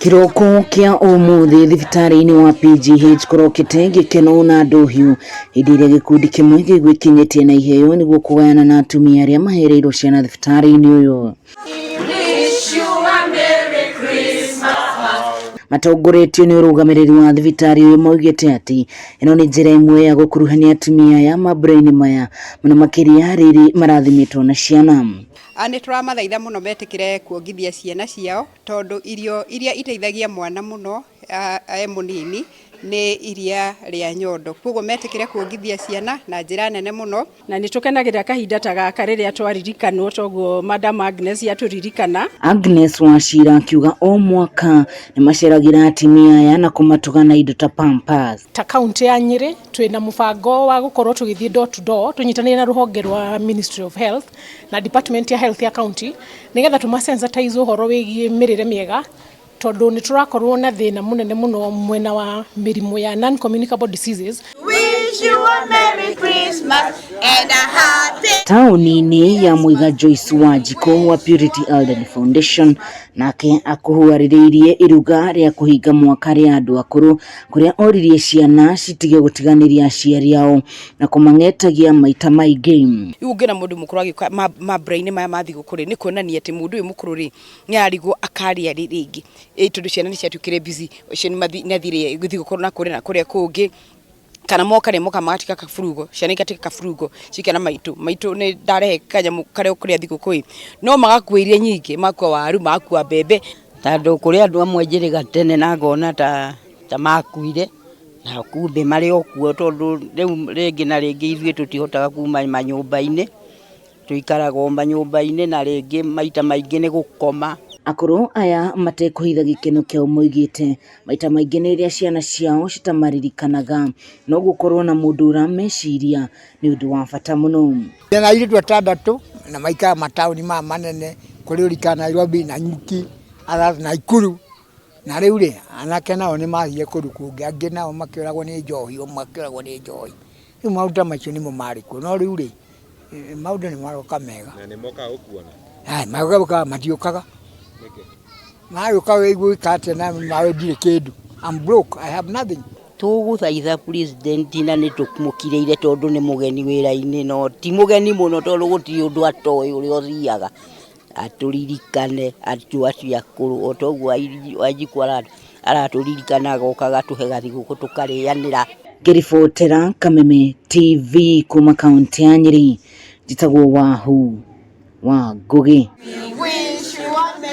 Kĩroko kĩa ũmũthĩ thibitarĩ-inĩ wa PGH kũrokĩte gĩkeno na ndũhiũ hĩndĩ ĩrĩa gĩkundi kĩmwe gĩgwĩkinyĩtie na iheo nĩguo kũgayana na atumia arĩa mahereirwo ciana thibitarĩ-inĩ ũyũ. Matongoretio nĩ ũrũgamĩrĩri wa thibitarĩ ũyũ maugĩte atĩ ĩno nĩ njĩra ĩmwe ya gũkuruhania atumia aya mambura-inĩ maya mũno makĩria rĩrĩ marathimĩtwo na ciana. Nĩ tũramathaitha mũno metĩkĩre kuongithia ciana ciao tondũ irio iria iteithagia mwana mũno e mũnini nĩ iria rĩa nyondo. Koguo metĩkĩre kuongithia ciana na njĩra nene mũno. Na nĩ tũkenagĩrĩra kahinda ta gaka rĩrĩa twaririkanwo toguo Madam Agnes atũririkana. Agnes Wachira akiuga o mwaka nĩ maceragĩra atumia aya na kũmatuga na indo ta pampers. Ta kaunti ya Nyĩrĩ twĩna mũbango wa gũkorwo tũgĩthiĩ door to door tũnyitanĩire na rũhonge rwa Ministry of Health na Department ya Health ya county nĩgetha tũma sensitize ũhoro wĩgiĩ mĩrĩre mĩega, tondũ nĩ tũrakorwo na thĩna mũnene mũno mwena wa mĩrimũ ya non communicable diseases. Wish you a Merry Christmas and a happy Taũni-inĩ ya Mũiga, Joyce Wanjikũ wa Purity Elderly Foundation nake akũhuarĩrĩirie iruga rĩa kũhinga mwaka rĩa andũ akũrũ kũrĩa oririe ciana citige gũtiganĩria aciari ao na kũmang'etagia maita maingĩ. Rĩu ũngĩona mũndũ mũkũrũ agĩũka mambura-inĩ maya ma thigũkũ rĩ, nĩ kuonania atĩ mũndũ ũyũ mũkũrũ rĩ, nĩ ararigwo akarĩa rĩ rĩngĩ, ĩ tondũ ciana nĩ ciatuĩkire busy, ũcio nĩ athire thigũkũ na kũrĩa na kũrĩa kũngĩ, kana moka rĩ, moka magatiga kaburugo, ciana igatiga kaburugo, cikera maitũ, maitũ nĩ ndarehe kanyamũ karĩa ũkũrĩa thigũkũ ĩ, no magakua iria nyingĩ, magakua waru, magakua mbembe. Tondũ kũrĩ andũ amwe njĩrĩga tene na ngona ta makuire na kumbe marĩ o kuo, tondũ rĩu rĩngĩ na rĩngĩ ithuĩ tũtihotaga kuma manyũmba-inĩ, tũikaraga o manyũmba-inĩ na rĩngĩ maita maingĩ nĩ gũkoma. Akũrũ aya matekũhitha gĩkeno kĩao moigĩte maita maingĩ nĩ rĩrĩa ciana ciao citamaririkanaga, no gũkorwo na mũndũ ũrameciria nĩ ũndũ wa bata mũno. Ndĩna airĩtu atandatũ na maikaraga mataũni maya manene, kũrĩ ũrikara Nairobi, Nanyuki, Naikuru. Na rĩu rĩ, anake nao nĩ mathire kũndũ kũngĩ, angĩ nao makĩũragwo nĩ njohi, o makĩũragwo nĩ njohi. Rĩu maũndũ ta macio nĩmo marĩ kuo, no rĩu rĩ, maũndũ nĩ maroka mega. Na nĩ mokaga gũkuona? Magoka matiũkaga. Nĩkĩ? Magĩũka wĩigua atĩa na nawe ndirĩ kĩndũ. I'm broke, I have nothing. Tũgũthaitha president na nĩ tũmũkirĩire tondũ nĩ mũgeni wĩra-inĩ, no ti mũgeni mũno tondũ gũtirĩ ũndũ atoĩ ũrĩa ũthiaga, atũririkane andũ acio akũrũ o toguo Wanjikũ aratũririkana agoka agatũhe gathigũkũ tũkarĩanĩra. Ngĩribotera Kameme TV kuma kaunti ya Nyĩrĩ, njĩtagwo Wahu wa Ngũgĩ. Wish you a Merry